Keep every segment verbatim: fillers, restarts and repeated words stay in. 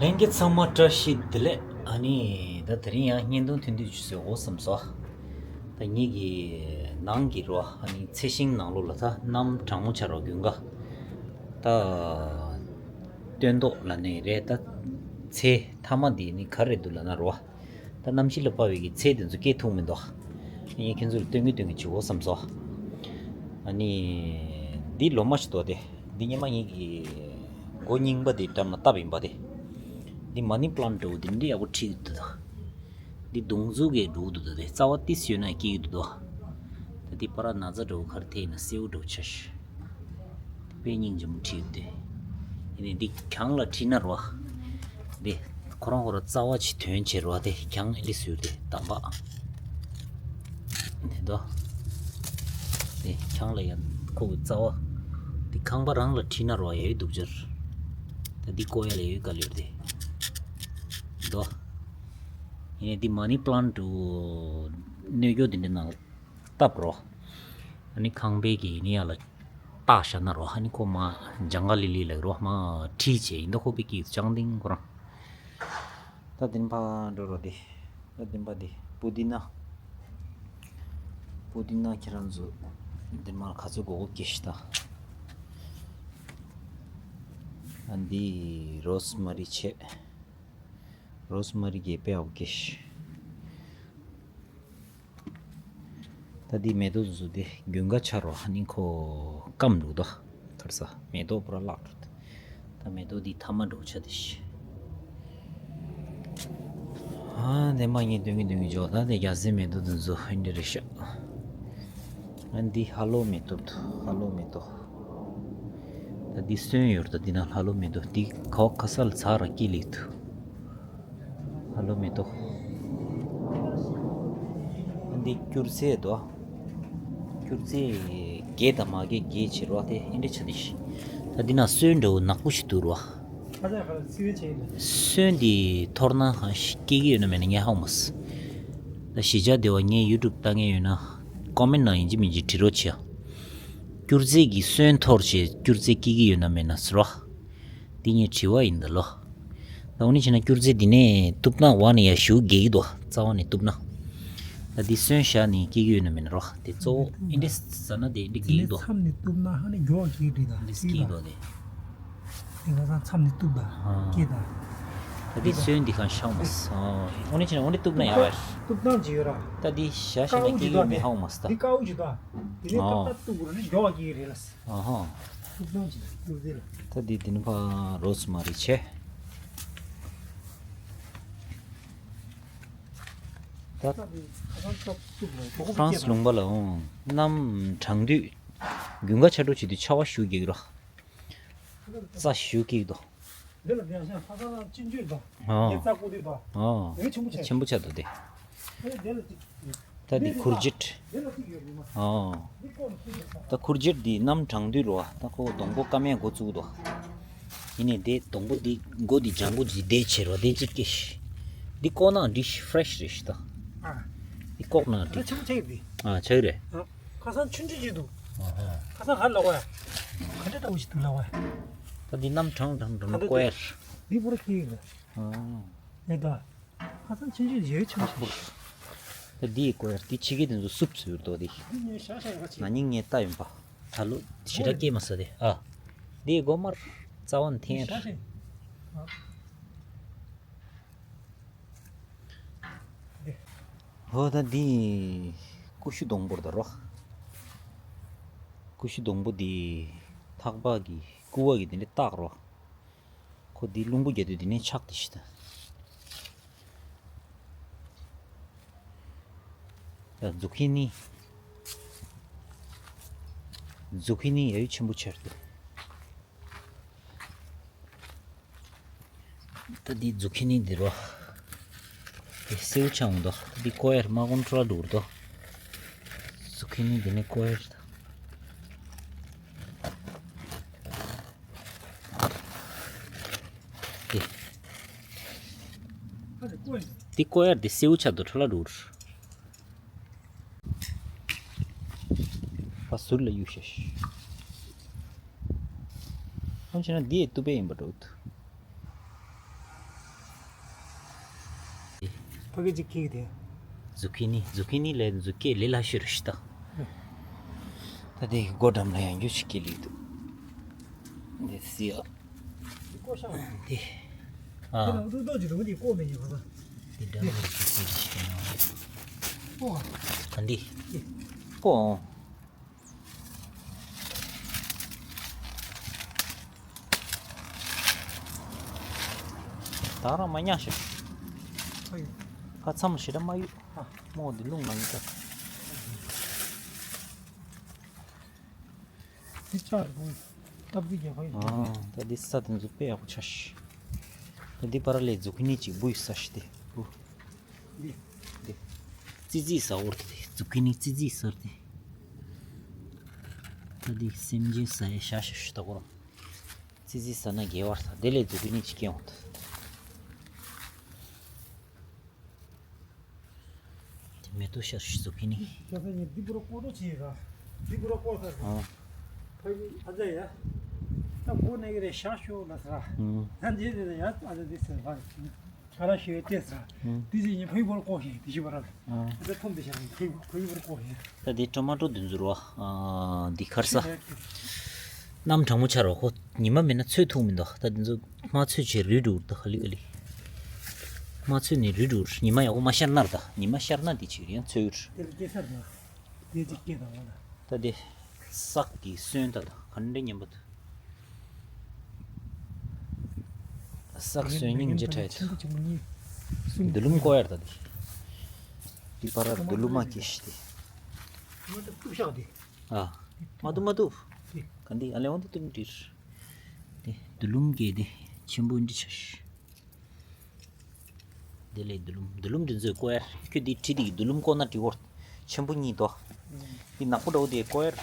ལྷན་རྒྱས་ཚང་མ་བཀྲ་ཤིས་བདེ་ལེགས། ཨ་ནི་ད་དེ་རིང་ཡང་བརྙན་ཐུང་ཐུང་ཐུང་ཅིག་བཟོ་དགོས་བསམ་སོང་། ད་ངེད་ཀྱི་ནང་གི་རོ། ཨ་ནི་ཚལ་ཞིང་ནང་ལོགས་ལ་ད་གནམ་གྲང་མོ་ཆགས་རོ། དགུན་ཁ། ད་སྟོན་ཐོག་ལབ་ནའི་རེད། ད་ཚལ་མཐའ་མ་འདི་ནི་ག་རེ་འདུག་ལབ་ན་རོ། ད་གནམ་གཤིས་ལ་དཔག་པའི་གི་ཚལ་དེ་ཚོ་སྐྱེ་ཐུབ་མི་འདུག་ངས་ཁྱེད་ཚོར་སྟོན་གི་སྟོན་གི་བྱེད་དགོས་བསམ་སོང་། ཨ་ནི་འདི་ལོ་མ་ཞིག་འདུག་སྟེ། འདི་སྔོན་མ་ངེད་ཀྱི་མགོ་རྙིང་པ་དེ་འགྲམ་ལ་བཏབ་ཡིན་པ་དེ། འདི་མ་ནི་པི་ལན་ཊི་འདྲ་བོ་དེ་འདྲ་ཡག་པོ་འཁྲིགས་འདུག་འདི་མདུང་མཛུབ་གས་འགྲོ་གི་འདུག་ད་དེ་རྩ་བ་ཏི་སི་ཡོད་ན་སྐྱེ་གི་འདུག་ད་འདི་པར་ན་ཚ་འདྲ་བོ་ག་རེ་ཐེབས་ན་སེར་པོ་འདྲ་བོ་ཆགས་ཤག་དཔེ་སྙིང་རྗེ་མོ་འཁྲིགས་འདུག་ཡིན་ནའི་འདི་གྱང་ལ་འཁྲིགས་ན་རོ། འདི་ཁོ་རང་ཁོ་རང་རྩ་བ་ཅིག་ཐོན་བྱས་རོ། དེ་གྱང་ཨེ་འདྲ་བཟོས་ཏེ་དམ་པ། འདི་དོ། འདི་གྱང་ལ་ཡང་ཁོ་གི་རྩ་བ། འདི་ཁང་པ་རང་ལ་འཁྲིགས་ན་རོ་ཡ་ཡོད་འདུག་ཅར། ད་འདི་བཀོག་ཡ་ལ་ཡོད་ག་ལེར་དེ། དོ། ཡིན་ནའི་འདི་མ་ནི་པི་ལན་ཊི་འདྲ་བོ་སྣོད་སྐྱོ་འདི་འདྲ་ནང་ལ་བཏབ་རོ། ཨ་ནི་ཁང་པའི་གི་ཡིན་ནའི་ཡ་ལ་བཏགས་བཞག་ན་རོ། ཨ་ནི་ཁོ་མ་ལྗང་ག་ལི་ལི་ལ་རོ། མ་འཁྲིགས་བྱས་ཡིན་ད་ཁོ་པའི་གི་ལྕང་ཏིང་ཁོ་རང་། ད་འདི་ནས་ཕར་འགྲོ་རོགས་དེ། ད་འདི་ནས་ཕར་དེ་པུ་དི་ན། པུ་དི་ན་ཁྱེད་རང་ཚོ་འདི་མར་ག་ཚོད་དགོས་དགོས་སྐྱེ་ཤི་ད། ཨ་འདི་རོ་སི་མ་རི་བྱས། རོ་སི་མ་རི་གི་དཔེ་ཡག་པོ་སྐྱེ་ཤི། ད་འདི་མེ་ཏོག་འདི་ཚོ་དེ་དགུན་ཁ་ཆགས་རོ། ཨ་ནི་ཁོ་སྐམ་འགྲོ་དོ། ཐར་ས་མེ་ཏོག་པུ་ར་བརླག་འགྲོ་དོ། ད་མེ་ཏོག་འདི་མཐའ་མ་འགྲོ་ཆ་དེ་ཤི། ཨ་འདི་མ་ངས་སྟོན་གི་སྟོན་གི་འཇོག་ད་དེ་རྒྱ་སེ་མེ་ཏོག་འདི་ཚོ་ཨིན་འདྲ་རེད་ཤག་ཨ་འདི་ཧ་ལོ་མེ་ཏོག་ཧ་ལོ་མེ་ཏོག་ད་འདི་སོན་ཡོད་རེད། ད་འདི་ན་ཧ་ལོ་མེ་ཏོག་འདི་ག་བ་ཁ་ས་ལ་ཚ་ར་སྐྱེ་ལེགས་འདུག་ཧ་ལོ་མེ་ཏོག་འདི་སྐྱུར་རྫས་དོ། སྐྱུར་རྫས་རྒྱས་དང་མ་རྒྱས་རྒྱས་བྱེད་རོགས་དེ་ཨེ་འདྲ་ཆ་དེ་ཤི། ད་འདི་ན་སོན་འདྲ་བོ་ནག་པོ་ཞིག་འདུག་རོགས། སོན་འདི་འཐོར་ན་སྐྱེ་གི་ཡོད་ན་མེད་ན་ངས་ཧ་གོ་མ་སོང་། ད་གཞིས་ཆགས་སྡེ་བ་ངའི་ཡུ་ཊུབ་ལྟ་མཁན་ཡོད་ན་ཀོ་མེན་ཊི་ནང་ཡིན་གཅིག་མིན་གཅིག་བྲིས་རོགས་བྱེད་ཨ། སྐྱུར་རྫས་ཀྱི་སོན་འཐོར་བྱས་སྐྱུར་རྫས་སྐྱེ་གི་ཡོད་ན་མེད་ན་ཟེར་རོགས། འདི་ངའི་དྲི་བ་ཡིན་ད་ལོ། ད་འོ་ནི་བྱས་ན་སྐྱུར་རྫས་འདི་ནས་གཏུབ་ན་འོག་ནས་ཡར་ཞུ་རྒྱག་གི་འདུག་རྩ་བ་ནས་གཏུབ་ན། ད་འདི་སོན་བཞག་ནས་སྐྱེ་གི་ཡོད་ན་མེད་ན་རོ། དེ་གཙོ་བོ་ཨེ་འདྲ་ཟ་ན་དེ་འདྲ་སྐྱེ་གི་འདུག་མཚམས་ནས་གཏུབ་ན་ཧ་ནི་མགྱོགས་སྐྱེ་གི་འདུག་ད་འདི་སྐྱེ་གི་འདུག་དེ། དེ་ཁ་སང་མཚམས་ནས་གཏུབ་ད་སྐྱེ་ད། ད་འདི་སོན་འདི་གང་ཤང་མ་སོང་། འོ་ནི་བྱས་ན་འོ་ནི་གཏུབ་ན་ཡག་པ། གཏུབ་སྟངས་ཅིག་ཡོད་ར། ད་འདི་བཞག་བཞག་ན་སྐྱེ་གི་ཡོད་མེད་ཧ་གོ་མ་སོང་ད། འདི་དཀར་པོ་ཅིག་ད། དེ་ནས་ཏག་ཏག་གཏུབ་དགོས་ར་ནི་མགྱོགས་སྐྱེ་གི་རེད་ལ། ཨ་ཧོ། ད་འདི་དེ་ནི་ཕ་རོ་སི་མ་རི་བྱས། ད་ཧྥ་རན་སི་ལུང་པ་ལ་འོང་གནམ་གྲང་དུས་དགུན་ཁ་ཆར་འགྲོ་བྱེད་དུས་ཆར་པ་ཞུ་གི་ར། རྩྭ་ཞུ་གི་འདུག་འདི་ལ་དེ་ཡང་ཤ་ཁ་སང་ལ་གཅིན་སྤོས་དང་། ཨོ། དེ་རྩ་ཀུ་དེ་དང་། ཨོ། དེ་ཆེན་པོ་ཆེ། ཆེན་པོ་ཆགས་འདུག་དེ། དེ་ལ་དེ། ད་འདི་ཁུར་ཇེཊ། དེ་ལ་དེ་ཡོད་རེད་མ། ཨོ། འདི་ཀོ་ལ་ཁུར་ཇེཊ་ས། ད་ཁུར་ཇེཊ་འདི་གནམ་གྲང་དུས་རོ། ད་ཁོ་སྡོང་པོ་སྐམ་ཡག་འགོ་བཙུགས་འདུག་ཡིན་ནའི་དེ་སྡོང་པོ་འདི་མགོ་འདི་ལྗང་གུ་འདི་བསྡད་བྱས་རོ། དེ་གཅིག་སྐྱེ་ཤི། འདི་བཀོག་ན་འགྲིག་ཤི། ཧྥ་རེ་ཤི་རེད་ཤི་ད། ཨ། འདི་བཀོག་ན་འགྲིག་ད་ཆེན་པོ་ཆགས་ཡོད་དེ། ཨ་ཆགས་ཡོད་རེད། ཨ། ཁ་སང་ཆུང་ཆུང་ཅིག་འདུག་ཨ་ཧ། ཁ་སང་ག་རེ་ལབ་པ་ཡ། ག་འདྲ་ལྟ་བུ་ཞིག་འདུག་ལབ་པ་ཡ། ད་འདི་གནམ་གྲང་གྲང་གྲང་ན་བཀོག་ཡ་རེད། འདི་པོ་ར་ཁྱི་ཡིན་ལ། ཨ། ཡ་ད། ཁ་སང་ཆུང་ཆུང་ཡོད་ཆུང་ཆུང་ཞིག་ད་འདི་ཡི་བཀོག་ཡ་རེད། འདི་ཕྱི་རྒྱལ་དེ་ཚོ་སུབ་སུབ་ཡོད་དོ་དེ། འདི་ངས་ཤ་ཤ་ཡོད་པ་ཆེ། ན་ནིང་ངས་ལྟ་ཡོང་པ། ད་ལོ་ཞེ་དྲག་སྐྱེས་མ་ས་དེ་ཨ། འདི་ཡི་སྒོ་དམར་རྩ་བ་ནས་འཐེན་ཡ་རེད། ཤ་ཤ་ཡོད། ཨ། འདི། ཧོ་ད་འདི་ཀུ་ཤུ་སྡོང་པོ་རེད་ད་རོ། ཀུ་ཤུ་སྡོང་པོ་འདི་ཐག་པ་གི་ཀུ་བ་གི་འདི་འདྲ་བཏགས་རོ། ཁོ་འདི་རླུང་བུ་རྒྱག་དུས་འདི་ནས་ཆག་དེ་ཤི་ད། ད་ཛུ་ཁི་ནི། ཛུ་ཁི་ནི་ཡ་ཡུ་ཆེན་པོ་ཆེར་འདུག་ད་འདི་ཛུ་ཁི་ནི་འདི་རོ། འདི་སེའུ་ཆང་འདུག་འདི་ཀོ་ཡར་མ་གོང་ཁྲོ་ལ་འགྲོ་འདུག་ཛུ་ཁི་ནི་འདི་ནི་ཀོ་ཡར་འདི། འདི་ཀོ་ཡར་འདི་སེའུ་ཆགས་འདུག་ཁྲོ་ལ་འགྲོ། ཕ་ཟུར་ལ་གཡུག་ཤ་ཤ། ཨམ་ཆེ་ན་འདི་ཡི་ཏུ་པེ་ཡིན་པ་འགྲོ་འདུག་ཕ་གི་ཅིག་ཁྱེར་དེ། ཛུ་ཁི་ནི། ཛུ་ཁི་ནི་ལས་ཛུ་ཀེ་ལི་ལ་ཤོར་ཤི་ད། ད་དེ་སྒོ་འགྲམ་ལ་ཡང་རྒྱུ་ཞིག་སྐྱེ་ལི་འདུག་འདི་སི་ཨ། འདི་ཀོ་ཤ། འདི། ཨ། འདི་ནང་དུ་ཏོག་ཅིག་རུང་འདི་ཀོ་མེད་ཉོ་ག་ས། འདི་འདྲ་མི་རིགས་ཀྱི་ཅིག་ཞིག་ཡོང་། ཀོ། ཨ་འདི། ཀོ། ད་རང་མ་ཉག་ཤོག་ཨོ་ཡོད། ཁ་མཚམས་ཞེ་དྲག་མ་གཡུག་ཨ། མོ་འདི་རླུང་ནང་གི་འདི་ལྕགས་རེད་པོ། སྟབས་བདེ་རྒྱག་ཁ་ཡོད། ཨ། ད་འདི་ས་དེ་ཚོ་དཔེ་ཡག་པོ་ཆགས་ཤག་ད་འདི་བར་ལས་ཛུ་ཁི་ནི་ཅིག་འབུ་ཡི་ས་ཤི་དེ་འབུ། འདི། འདི། ཙི་ཙི་ས་འོར་དེ་ཛུ་ཁི་ནི་ཙི་ཙི་ས་དེ། ད་འདི་སེམས་ཅན་ས་ཡི་ཤ་ཤ་ཤི་ད་གོ་ར། ཙི་ཙི་ཟ་ན་དགེ་བར་ཟ། དེ་ལས་མཛུབ་གུ་གཉིས་ཀྱིས་སྐྱེ་འོང་། དེ་མེ་ཏོག་ཤར་ཞིག་མཛུབ་གུ་གཉིས། ཁྱོད་ཚོ་གཉིས་འདི་པུ་ར་བཀོག་རོགས་བྱེད་ཡ། འདི་པུ་ར་བཀོག་ཚར་སོང་། ཨ། ཕ་གི་ཨ་ཙ་ཡ། ད་སྒོ་ནས་ཀྱི་རེད་བཞག་ཤོག་ལ་ཟེར། ཨུམ། ད་འདི་རེད་ཡ་ཨ་ཙ་འདི་ཟེར་བ། ང་རང་ཞེས་བལྟས་ས། ཨུམ། དེ་ཅི་ཡིན་ཕ་གི་བོར་ལྐོག་ཞིག་དེ་ཞིག་བར། ཨ། ད་ཐོམ་དེ་ཞག་ཕ་གི་ཕ་གི་བོར་ལྐོག་ཞིག་ད་དེ་ཊོ་མ་ཊོ་དེ་ཚོ་རོ། ཨ། འདི་ཁར་ས། གནམ་གྲང་མོ་ཆར་རོ་ཁོ། ཉི་མ་མེད་ན་ཚོད་ཐུག་མི་འདུག་ད་དེ་ཚོ་དམར་ཚོད་བྱས་རུལ་འགྲོ་ད་ཧ་ལི་ཧ་ལི། དམར་ཚོད་ནི་རུལ་འགྲོ་ཉི་མ་ཡག་པོ་མ་ཤར་ནར་ད་ཉི་མ་ཤར་ན་དེ་ཅིག་ཡང་ཚོད་རུལ། དེ་ལ་སྐྱེ་ས་འདུག་དེ་ཅིག་སྐྱེ་དང་བ་ལ། ད་དེ། སག་གི་སོན་ད་ད་ག་འདྲ་ཉམས་པ་ད། སག་སོན་སྙིང་རྗེ་ཕྲ་ཡི་ད། མདུ་ལུམ་བཀོག་ཡར་ད་དེ། དེ་པར་མདུ་ལུམ་མ་སྐྱེ་ཤི་དེ། མ་ད་ཏུབ་ཤག་དེ། ཨ། མ་ཏུབ་མ་ཏུབ། དེ། ག་འདི་ཨ་ལེ་འོང་དེ་ཏུབ་འདིར། དེ་མདུ་ལུམ་སྐྱེ་དེ་ཆེན་པོ་འདི་ཆ་ཤི། དེ་ལས་མདུ་ལུམ། མདུ་ལུམ་འདི་ཚོས་བཀོག་ཡར། ཁྱོད་འདི་ཁྲིད་དེ་གི་མདུ་ལུམ་བཀོག་ན་འགྲིག་གོ། ཆེན་པོ་གཉིས་དོ། འདི་ནག་པོ་འདྲ་བོ་དེ་བཀོག་ཡར།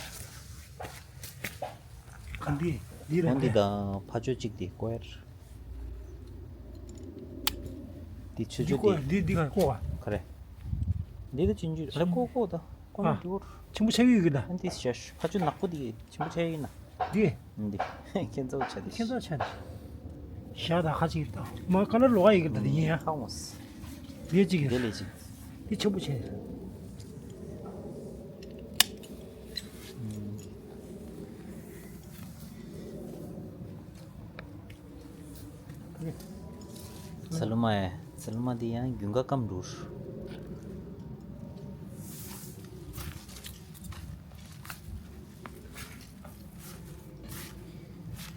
ག་འདི་འདི་རེད། འོ་འདི་དང་ཕ་ཅོ་གཅིག་དེ་བཀོག་ཡར། འདི་ཆུ་འདི་ཆུ་བཀོག་དེ། འདི་འདི་ག་བཀོག་ག་ག་རེ། འདི་ད་ཅིན་ཅུ་རེ་བཀོག་བཀོག་ད་བཀོག་ན་འགྲིག་གོ། ཆེན་པོ་ཆགས་ཡོད་གི་ད། ཨ་འདི་ཤ་ཤ་ཕ་ཅོ་ནག་པོ་དེ་ཆེན་པོ་ཆགས་ཡོད་ན། འདི། འདི། ཁྱེད་ཚོ་ཆ་དེ། ཁྱེད་ཚོ་ཆ་དེ། ཤ་ད་ཁ་ཅིག་རེད་ད། མ་ཀ་ལར་ལོག་ཡི་གི་ད་དེ་ཡིན་ཡ། ཧ་མོ་སི། དེ་ཅིག་རེད། དེ་ལས་ཅིག་དེ་ཆེན་པོ་ཆེ། ཚ་ལུ་མ་ཡ། ཚ་ལུ་མ་དེ་ཡང་རྒྱུན་ག་སྐམ་འགྲོ།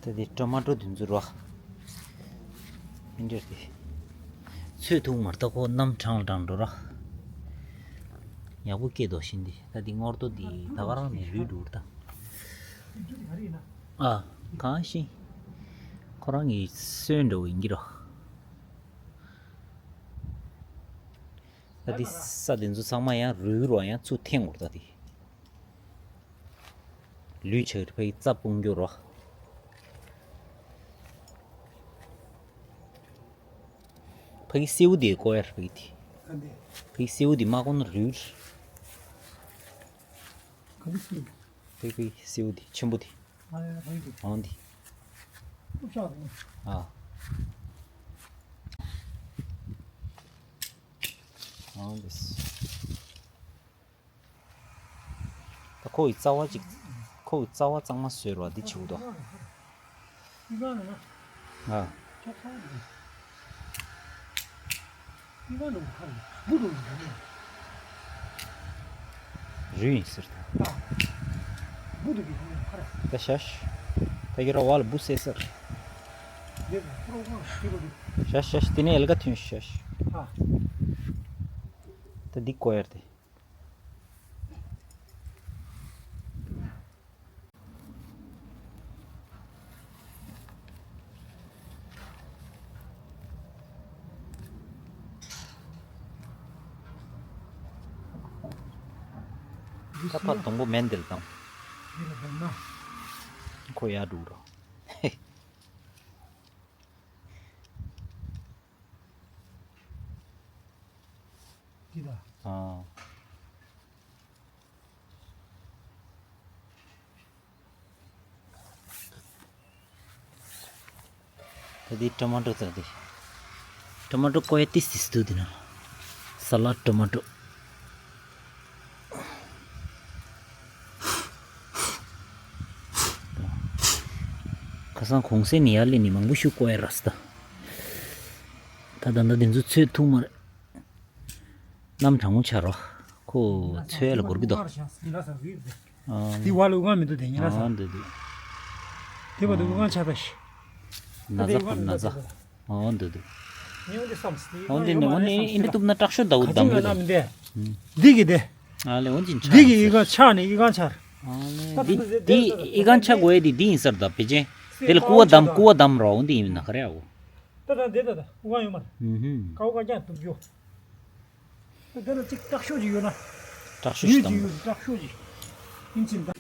ད་དེ་ཊོ་མ་ཊོ་དེ་ཚོ་རོ། ཨིན་འདྲ་དེ། ཚོད་ཐུག་མར་ད་ཁོ་གནམ་གྲང་ལ་གྲང་འགྲོ་ར། ཡག་པོ་སྐྱེ་དོ་ཤིན་དེ། ད་དེ་སྔོར་ཏོ་དེ་ད་ག་རང་ནས་རུལ་འགྲོ་ད། ཨ། གང་ཤིང་། ཁོ་རང་གི་སོན་འགྲོ་ཡིན་གྱི་རོ། ད་དེ་ས་དེ་ཚོ་ཚང་མ་ཡང་རུལ་རོ་ཡང་ཚུར་འཐེན་འོར་ད་དེ། ལུས་ཆགས་རེད་ཕ་གི་རྩ་སྤུངས་རྒྱུ་རོ། ཕ་གི་སེའུ་དེ་བཀོག་ཡར་ཕ་གི་དེ། ག་འདི། ཕ་གི་སེའུ་དེ་མ་བཀོག་ན་རུལ། ག་འདི་སེའུ། ཕ་གི་ཕ་གི་སེའུ་དེ་ཆེན་པོ་དེ། ཨ་ཡ་ཕ་གི་དེ། འོང་དེ། ཨུབ་ཤག་དེ། ཨ། འོང་དེ། ད་ཁོ་ཡི་རྩ་བ་ཅིག་ཁོ་ཡི་རྩ་བ་གཙང་མ་བཟོས་རོགས་འདི་བྱེད་དོ། ཨ། རུལ་ཡིན་ཟེར་ད། ད་ཤ་ཤ། ད་ཁྱེད་རང་བ་ལ་འབུ་བསད་ཟེར། ཤ་ཤ་ཤ་དེ་ནས་ཨེལ་ག་ཐོན་ཤ་ཤ། ད་འདི་བཀོག་ཡར་དེ། ད་ཕར་སྡོང་པོ་མེ་འདིར་བཏང་། ཁོ་ཡར་འགྲོ་རོགས། འདི་ལ། ཨ། ད་འདི་ཊོ་མ་ཊོ་ད་འདི། ཊོ་མ་ཊོ་བཀོག་ཡ་ཏིས་ཏིས་འདུག་འདི་ན། ས་ལ་ཊོ་མ་ཊོ། ཁ་སང་གུང་སེང་ནས་ཡར་སླེབས་ནས་མང་པོ་ཞིག་བཀོག་ཡ་རག་སོང་ད། ད་ད་ད་དེ་ཚོ་ཚོས་ཐུབ་མ་རེད། གནམ་གྲང་མོ་ཆགས་རོགས། ཁོ་ཚོས་ལ་འགོར་གི་འདུག་ཨ། དེ་བ་ལ་དབུགས་ལྔ་མི་འདུག་དེ་ཉིན་ལ་ཨ་ས། འདུག་འདུག་དེ་བ་དུ་དབུགས་ལྔ་ཆགས་ད་ཤི། ན་ཚ་ཁོ་ན་ཚ། ཨོ་འདུག་འདུག་ཨོ་འདི་ནི་ཨོ་ནི་ཨིན་འདི་ཐུབ་ན་དྲག་ཤོས་ཟླ་བོ་གདམ་གི་འདུག་འདི་གི་དེ། ཨ་ལེ་ཨོ་འདི་ཆགས་འདི་གི་ཨི་ཁང་ཆགས་ནི་ཨི་ཁང་ཆགས། ཨ་ལེ་འདི་འདི་ཨི་ཁང་ཆགས་དགོས་ཡས་འདི་འདི་ཡིན་ས་རེད་ད་ཕལ་ཆེར། དེ་ལ་ཀུ་བ་གདམ་ཀུ་བ་གདམ་རོགས་འདི་ཡིན་ན་ག་རེ་ཨོ། ད་ད་འདི་ད་ད་དབུགས་ལྔ་ཡོད་མ་རེད། ཧུམ་ཧུམ། ཀ་བོ་ཀ་རྒྱང་གཏུབ་རྒྱུ། དེ་ལ་གཅིག་དྲག་ཤོས་ཅིག་ཡོད་ན། དྲག་ཤོས་ཤིག་ཡོད་ཅིག་དང་ཡོད་དྲག་ཤོས་ཅིག་ཡིན་ཕྱིན་ད།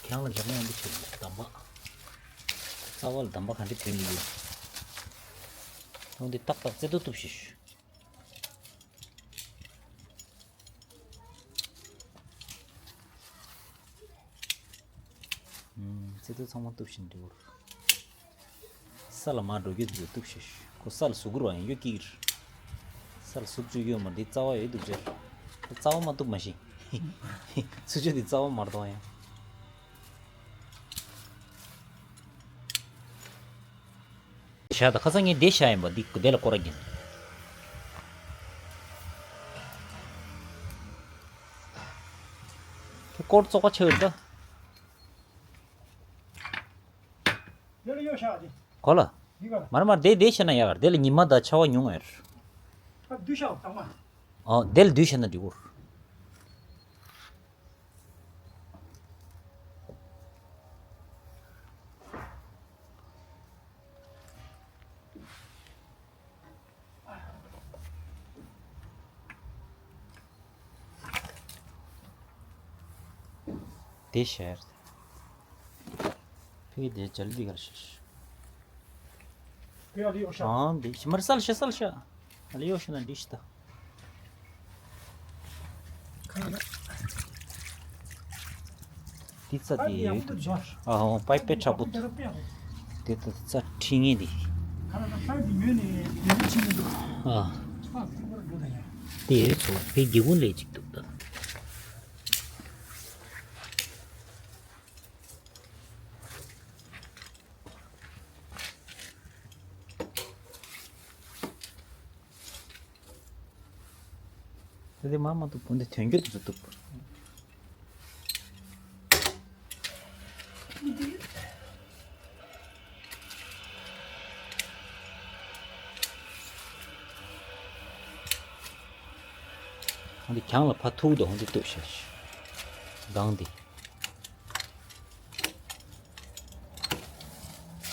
ཁྱེད་རང་ལ་འཇམ་ཡང་འདི་བྱེད་དགོས་གདམས་པ། རྩ་བ་ལ་གདམས་པ་ག་འདྲ་བྱེད་ནི་ཡོད། ཨོ་འདི་ཏག་ཏག་རྩེ་ཏོ་གཏུབ་ཤིག་ཨུམ། ཚེ་ཐོ་ཚང་མ་གཏུབ་བཞིན་འདུག་ས་ལ་མར་འགྲོ་རྒྱུ་དེ་གཏུབ་ཤིག་ཁོ་ས་ལ་ཟུག་གུར་བ་ཡིན་རྒྱུ་ཀིར། ས་ལ་ཟུག་བཅུག་ཡོད་མ་འདི་རྩ་བ་ཡོད་འདུག་ཟེར། རྩ་བ་མ་གཏུབ་མ་ཤེས། ཚུར་ཆུ་དེ་རྩ་བ་མར་གཏོང་ཡང་། བཞག་ད་ཁ་སང་ངས་དེ་བཞག་ཡིན་པ་འདི་དེ་ལ་སྐོར་ར་གྱིན། ཁྱོད་སྐོར་བཙོག་པ་ཆགས་ཡོད་ད། དེ་ལ་གཡོག་བཞག་དེ། གོ་ལ། འདི་ག་ལ། མར་མར་དེ་དེ་བཞག་ན་ཡག་ག་དེ་ལ་ཉི་མ་དང་ཆར་པ་ཉུང་ངེར། ཨ་བསྡུས་བཞག་དང་མ། ཨོ་དེ་ལ་བསྡུས་བཞག་ན་འགྲིག་གོ། དེ་ཤར། ཕི་དེ་ཅལ་བི་གར་ཤར། ཨང་དེ་ཤི་མར་སལ་ཤ་སལ་ཤ། ཨ་ལེ་ཡོ་ཤི་ན་འདི་ཤི་ད། དེ་རྩ་དེ་ཡོད་དུ་ཆར། ཨ་ཧོ་པའི་པེ་ཁྲ་བུ། དེ་ད་རྩ་ཁྲི་ངེས་དེ། ཨ། དེ་ཡོད་ཚོ་བའི་སྒེའུ་ཁུང་ལས་ཅིག་འདུག་ད། དེ་དེ་མ་མ་གཏུབ་པོ་འདི་དོན་རྒྱུ་དེ་ཚོ་གཏུབ། འདི་གྱང་ལ་ཕ་ཐུག་དོ་འདི་གཏུབ་ཤ་ཤ། སྒང་འདི།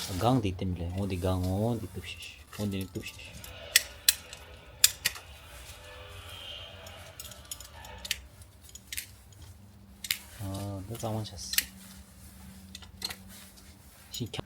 སྒང་འདི་ལྟེམ་ལས་འོ་འདི་སྒང་འོ་འདི་གཏུབ་ཤིག་འོ་འདི་ནི་གཏུབ་ཤིག་ཨ་འདི་གཙང་མ་བྱས། ཤིང་ཁྱ།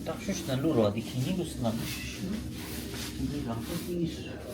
ཏག་ཤུ་ཤི་ན་ལུ་རོ་འདི་ཁྱིན་ཉིན་ལུ་སི་ན་ལུ་ཤུ་ཤུ། ཁྱིན་ཉིན་རང་ཚོ་ཏིང་ཤུ།